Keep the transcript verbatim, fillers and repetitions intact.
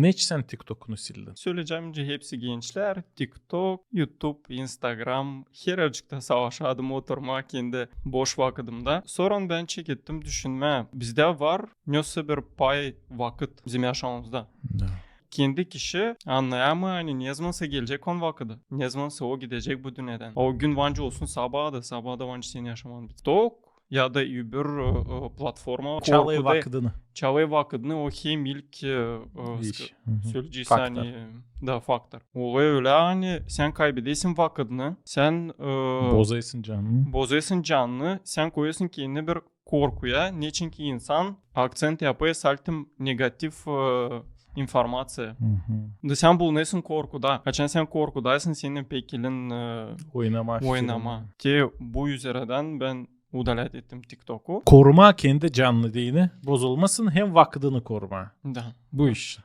Neçin sän TikTokunu sildin? Söleyecäm, hepsi gençlär. TikTok, YouTube, Instagram, hererciktä savaşardım oturmaa kendi boş vakıdımda. Sora bän çekettim düşünmää. Bizdä var nesä bir pay vakıt bizim yaşamamızda. Kendi kişi annayamêêr, ani nezamansa gelecek onun vakıdı. Nezamansa o gidecek bu dünnedän. O gün var nicä olsun sabaa da, sabaa da var nicä senin yaşaman biter. TikTok ya da öbür e, e, platforma. Çalêr vakıdını. Çalêr vakıdını, o hem ilk e, e, İş. söleyecäm, ani da faktor. Olêr ölä, ani sän kaybedersin vakıdını, sän e, bozêrsın canını. Bozêrsın canını, sän koyêrsın kendinä bir korkuya, neçinki insan akcent yapêr saltim negativ e, informaţiya. Da sän bulunêrsın korkuda. Açan sän korkudaysın, senin pek elin e, oynamaa. Te bu üzerindän bän udalät ettim TikToku. Korumaa kendi canını deyni, bozulmasın, hem vakıdını korumaa. Da. Bu iş.